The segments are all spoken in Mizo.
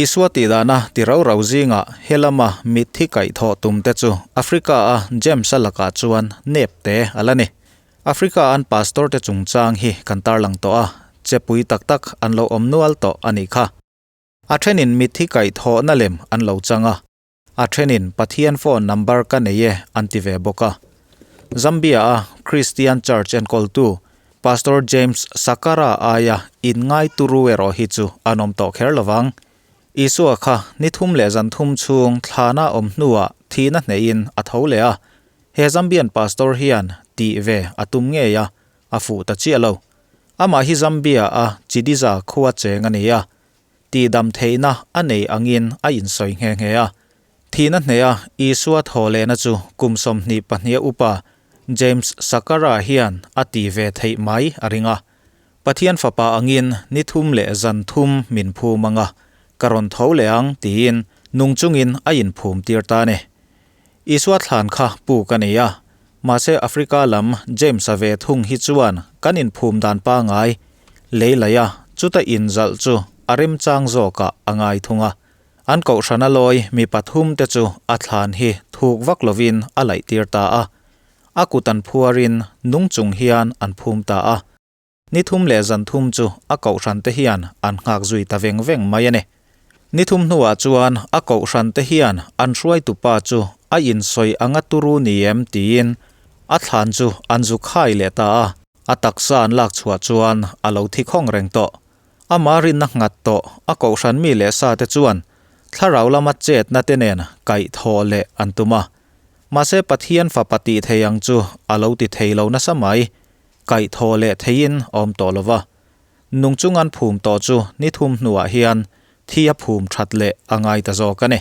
Isua tihdana ti rau rau zingah he lama mitthi kaihthawh tum te chu Africa-a James-a lakah chuan nep te a la ni. Africa an pastor te chungchang hi kan tarlang tawh a, chepui tak tak an lo awm nual tawh a nih kha. A thenin mitthi kaihthawhna lem an lo chang a, a thenin Pathian phone number ka nei e an ti ve bawk a. Zambia-a Christian Church enkawltu Pastor James Sakara aia inngai turu erawh hi chu an awm tawh kher lovang. Isua kha ni thum leh zan thum chhung thlana awm hnuah thihna hneihin a tho leh a, He Zambian pastor hian tih ve a tum ngei a, a fuh ta chiah lo. Amah hi Zambia a Chidiza khua cheng a ni a, tihdam theihna a nei angin a insawi nghe nghe a. Thihna hneha Isua thaw lehna chu kum 22 a upa James Sakara hian a ti ve theih mai a ring a. Pathian fapa angin ni thum leh zan thum min phum ang a, ka rawn tho leh ang tiin nung chungin a inphum tir ta a ni. Isua thlan kha puk a ni a, mahse Africa lam James-a ve thung hi chuan kan inphum dan pangai lei laih a, chuta inzalh chu a remchang zawkah a ngai thung a. An kohhrana lawi mi pathum te chu a thlan hi thuk vak lovin a laih tir ta a, a kut an phuarin nung chung hian an phum ta a. Ni thum leh zan thum chu a kohhran te hian an nghak zui ta veng veng mai a ni. Ni thum hnuah chuan a kohhran te hian an hruaitu pa chu a insawi anga turu ni em tiin a thlan chu an zu khai leh ta a. A taksa an lak chhuah chuan a lo thi khawng reng tawh. Ama rinna nghat tawh a kohhran mi leh sa te chuan thlarau lama chetna te nen kaih thawh leh an tum a. Mahse Pathian fapa tih thei ang chu a lo ti thei lo nasa mai. Kaihthawh leh theiin a awm tawh lo va, nung chung an phum tawh chu ni thum hnuah hian thi a phum that leh a ngai ta zawk a ni.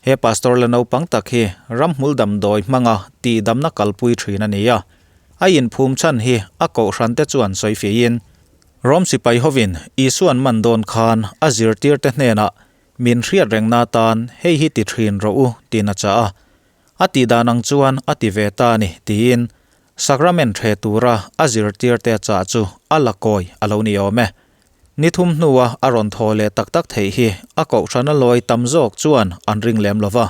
He pastor la naupang tak hi ramhmul damdawi hmanga tihdamna kalpui thin a ni a, a inphum chhan hi a kohhran te chuan sawi fiahin Rom sipai hovin Isuan man dawn khan a zirtirte hnenah min hriat rengna atan hei hi ti thin rawh u tiin a chah a, a tihdan ang chuan a ti ve ta a ni tiin Sacrament hre tura a zirtirte a chah chu a la kawi a lo ni awm e. Ni thum hnua a rawn thaw leh tak tak theih hi a kohhrana lawi tam zawk chuan an ring lem lo va.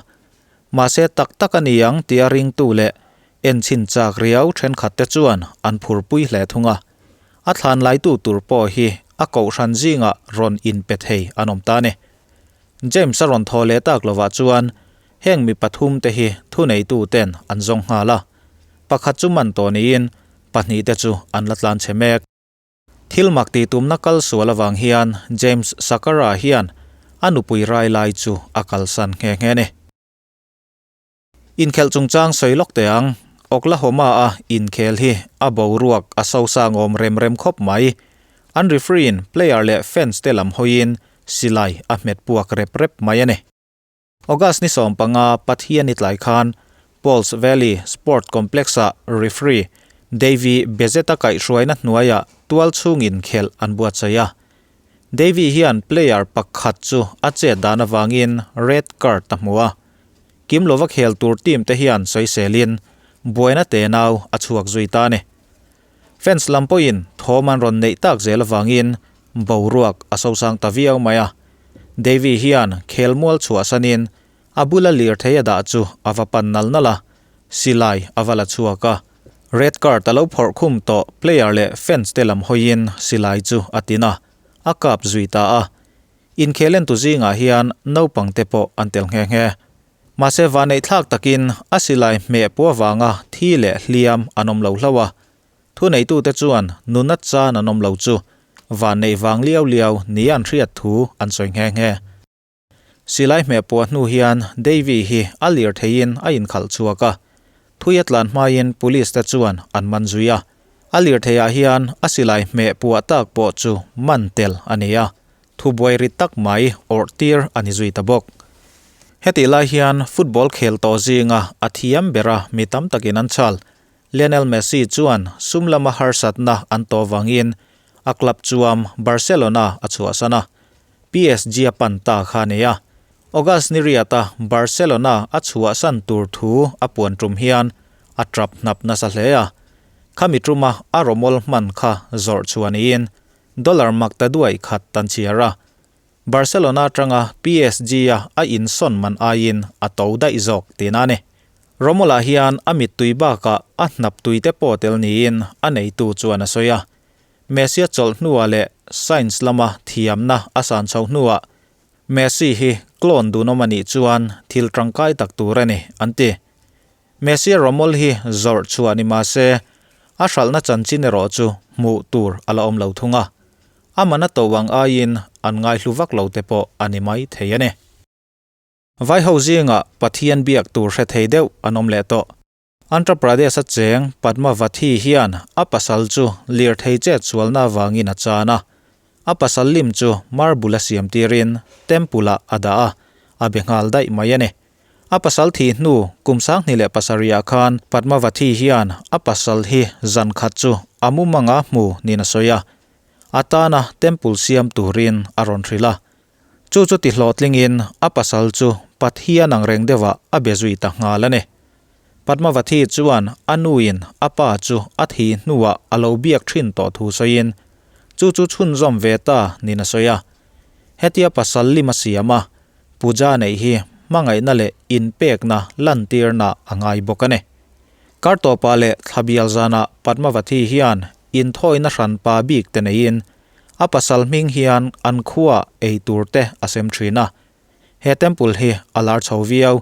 Mahse tak tak a ni ang tia ringtu leh enchhin chak riau thenkhatte chuan an phurpui hle thung a. A thlan laitu tur pawh hi a kohhran zingah rawn inpe thei an awm ta a ni. James a rawn thaw leh tak lovah chuan heng mi pathum te hi thuneituten an zawng nghal a. Pakhat chu man tawh niin pahnihte chu an la tlan chhe mek. Thil mak tih tumna kal sual avang hian James Sakara hian a nupui rai lai chu a kalsan nghe nghe a ni. Inkhelh chungchang sawi lawk teh ang, Oklahoma-a inkhel hi a boruak a sosang awm rem rem khawp mai. An referee-in player leh fans te lam hawiin silai a hmet puak rep rep mai a ni. August ni 15 Pathian i tlai khan Pauls Valley Sport Complex-ah referee Davey Bezetta kaihhruaina hnuaiah tual chhungin khelh an buatsaih a. Davey hian player pakhat chu a chet dan avangin red card a hmu a. Kim lova khel tur team te hian sawiselin buaina tenau a chhuak zui ta a ni. Fans lam pawhin thawm an rawn neih tak zel avangin boruak a sosang ta viau mai a. Davy hian khelmual chhuahsanin a bula lirthei a dah chu a va pan nal nal a, silai a va la chhuak a. Red card a lo phawrh khum tawh player leh fans te lam hawiin silai chu a tin a, a kap zui ta a. Inkhel entu zingah hian naupang te pawh an tel nghe nghe. Mahse vaneihthlak takin a silai hmeh puah vanga thi leh hliam an awm lo hlauh a, thuneitute chuan nuna chan an awm lo chu vanneih vang liau liau nia an hriat thu an sawi nghe nghe. Silai hmeh puah hnu hian Davy hi a lir theiin a inkhalh chhuak a, thui a tlan hmain police te chuan an man zui a, a lir theiah hian a silai hmeh puah tak pawh chu man tel a ni a, Thubuai rit tak mai awrh tir a ni zui ta bawk. Hetih lai hian football khel tawh zinga a thiam bera mi tam takin an chhal. Lionel Messi chuan sum lama harsatna an tawh vangin a club chuam Barcelona a chhuahsan a, PSG a pan ta kha a ni a. August ni riata Barcelona a chhuahsan tur thu a puan tum hian a trap hnap nasa hle a. Khami tuma a rawmawl hman kha zawrh chhuah niin Dollar mak ta duai khat tan chhiar a. Barcelona atanga PSG-a a insawn man aiin a to daih zawk tihna a ni. Romola hian a mittui bakah a hnap tui te pawh tel niin a neitu chuan a sawi a. Messi a chawlh hnuah leh science lama thiamna a san chho hnuah Messi hi clone dunawm a nih chuan thil tangkai tak tur a ni, an ti. Messi Romol hi zawrh chhuah ni mah se, a hralhna chanchin erawh chu hmuh tur a la awm lo thung a. A man a to ang aiin an ngaihlu vak lo te pawh a ni mai thei a ni. Vaiho zingah Pathian biak tur hre thei deuh an awm leh tawh. Andhra Pradesh-a cheng Padmavathi hian a pasal chu lirthei chet sualna avangin a chan a. A pasal lim chu marble a siam tirin temple-ah a dah a, a be nghal daih mai a ni. A pasal thih hnu kum 2007-ah khan Padmavathi hian a pasal hi zan khat chu a mumanga hmu niin a sawi a. A tana temple siam turin a rawn hrilh a. Chu chu tihlawhtlingin a pasal chu Pathian ang reng deuhah a be zui ta nghal a ni. Padmavathi chuan a nuin a pa chu a thi hnuah a lo biak thin tawh thu sawiin chu chu chhunzawm ve ta niin a sawi a. Hetia pasal lim a siam a, puja neih hi hmangaihna leh inpekna lantirna a ngai bawk a ni. Kartawpah leh thlabial zanah Padmavathi hian inthawina hranpa bik te neiin A pasal hming hian an khuaah ei tur te a sem thin a. He temple hi a lar chho viau.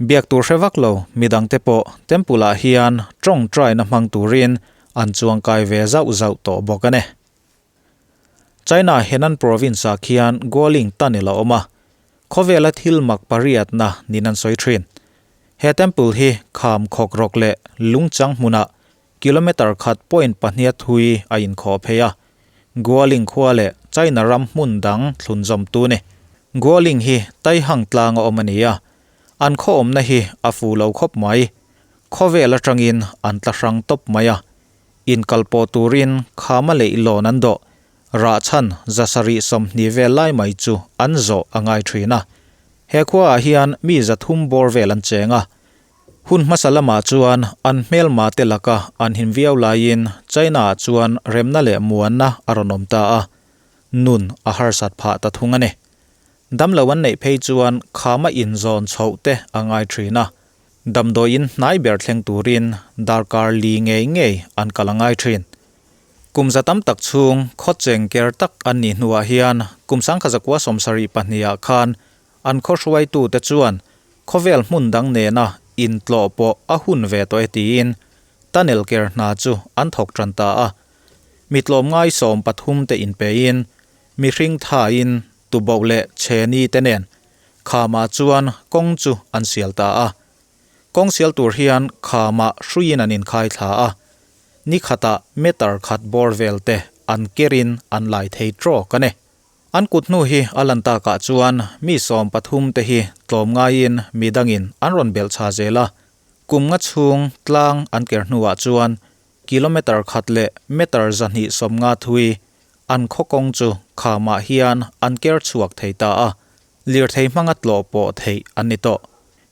Biak tur hre vak lo midang te pawh temple ah hian tawngtaina hmang turin an chuangkai ve zauh zauh tawh bawk a ni. China Henan province ah khian Guoling tunnel a awm a, khawvela thil mak pariatna niin an sawi thin. He temple hi kham khawk rawk leh lungchang hmunah Kilometre khat point pahniha thui a inkhawh phei a, Guoling khua leh China ram hmun dang thlunzawmtu ni. Guoling hi Taihang tlang a awm a ni a, an khaw awmna hi a fu lo khawp mai. Khawvel atangin an tla hrang tawp mai a, inkalpawh turin khama leihlawn an dawh, rahchhan 720 vel lai mai chu an zawh a ngai thin a. He khuaah hian mi 300 bawr vel an cheng a, Hun hmasa lamah chuan an hmelma te laka an him viau laiin China-ah chuan remna leh muanna a rawn awm ta a, nun a harsat phah ta thung a ni. Damlo an neih phei chuan khama inzawn chhoh te a ngai thin a, damdawiin hnai ber thleng turin darkar li ngei ngei an kal a ngai thin. Kum za tam tak chhung khawcheng ker tak an nih hnuah hian kum 1972-ah khan An khaw hruaitute chuan khawvel hmun dang nena intlawh pawh a hun ve tawh e tiin tunnel ker hna chu an thawk tan ta a. Mi tlawmngai 13 te inpein mihring thain tuboh leh chheni te nen khamah chuan kawng chu an sial ta a. Kawng sial tur hian khamah hruiin an inkhai thla a, ni khatah meter khat bawr vel te an kerin an lai thei trawk a ni. An kut hnu hi a lan takah chuan mi 13 te hi tlawm ngaiin mi dangin an rawn belh chha zel a, kum nga chhung tlang an ker hnuah chuan kilometre khat leh meter 250 thui an khaw kawng chu khamah hian an ker chhuak thei ta a, lirthei hmanga tlawh pawh theih an ni tawh.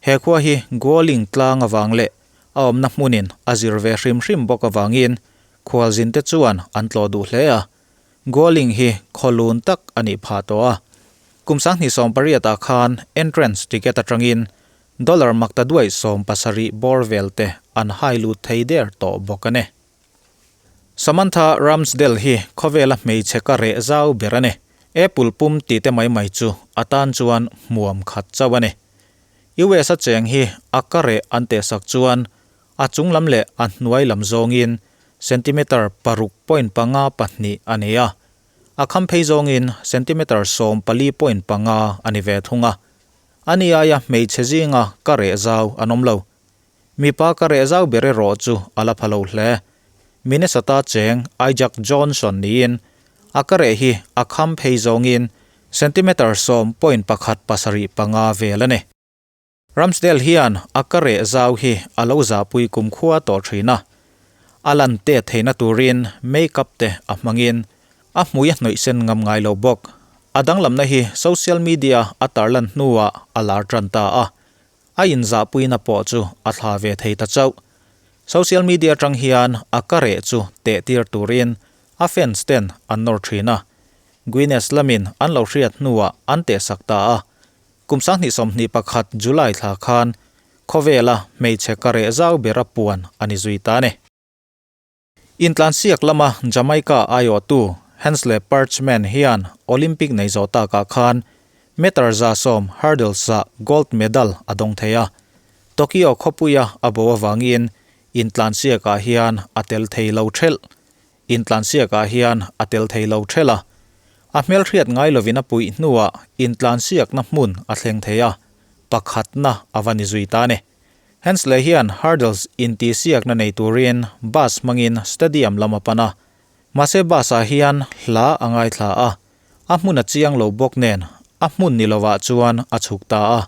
He khua hi Guoling tlang avang leh a awmna hmunin a zir ve hrim hrim bawk avangin khualzinte chuan an tlawh duh hle a. Guoling hi khawlun tak a nih phah tawh a, kum 2018 ah khan entrance ticket atangin dollar makta duai 70 bawr vel te an hai lut thei der tawh bawk a ni. Samantha Ramsdell hi khawvela hmeichhe ka reh zau ber a ni. Apple pum tih te mai mai chu a tan chuan hmuam khat chauh a ni. US a cheng hi a ka reh an tehsak chuan A chung lam leh a hnuai lam zawngin centimeter paruk point panga pahnih a ni a, a kham phei zawngin centimeter sawmpali point panga a ni ve thung a. A ni aia hmeichhe zinga ka reh zau an awm lo. Mipa ka reh zau ber erawh chu a la pha lo hle. Minnesota cheng Isaac Johnson niin a ka reh hi a kham phei zawngin centimeter sawm point pakhat pasarih panga vel a ni. Ramsdell hian a ka reh zau hi a lo zahpui kumkhua tawh thin a, a lan tet theihna turin make-up te a hmangin a hmui a hnawih sen ngam ngai lo bawk. A danglamna hi social media a tarlan hnuah a lar tan ta a, a inzahpuina pawh chu a thla ve thei ta chauh. Social media atang hian a ka reh chu tehtir turin a fans ten an nawr thin a. Guinness lamin an lo hriat hnuah an tehsak ta a. Kum 2021 July thla khan khawvela hmeichhe kareh zau bera puan a ni zui ta a ni. Intlansiak lama Jamaica aiawhtu Hensley Parchment hian Olympic nei zawh takah khan meter 110 hurdles-ah gold medal a dawng thei a. Tokyo khawpuia a bo avangin intlansiakah hian a tel thei lo thelh. Intlansiakah hian a tel thei lo thelh a. A hmelhriat ngai lovin a puih hnuah intlansiakna hmun a thleng thei a, pakhatna a va ni zui ta a ni. Hensley hian hurdles intihsiakna nei turin bus hmangin stadium lam a pan a. Mahse bus-ah hian hla a ngaithla a, a hmun a chiang lo bawk nen a hmun ni lovah chuan a chhuk ta a.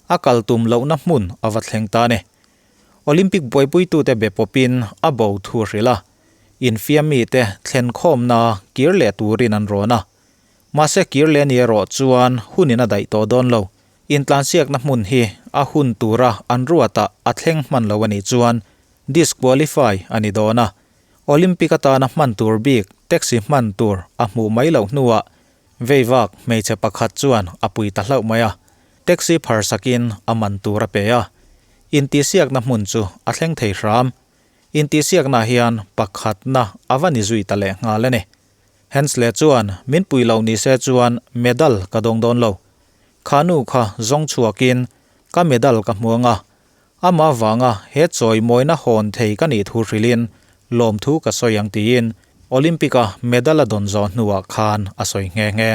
A kal tum lohna hmun a va thleng ta a ni. Olympic buaipuitute be pawpin a bo thu a hrilh a, infiam mite thlen khawmna kir leh turin an rawn a. Mahse kir leh ni erawh chuan hunin a daih tawh dawn lo. Intlansiakna hmun hi a hun tura an ruatah a thleng hman lo a nih chuan disqualify a ni dawn a. Olympic atana hman tur bik taxi hman tur a hmuh mai loh hnuah veivak hmeichhe pakhat chuan a pui ta hlauh mai a, taxi pharsakin a man tur a pe a. Intihsiakna hmun chu a thleng thei hram. Intihsiakna hian pakhatna a va ni zui ta leh nghal a ni. Hensley chuan min pui lo ni se chuan medal ka dawng dawn lo. Kha nu kha zawng chhuakin ka medal ka hmu anga, amah vanga he chawimawina hawn thei ka nih thu hrilhin lawmthu ka sawi ang tiin Olympic-a medal a dawn zawh hnuah khan a sawi nghe nghe.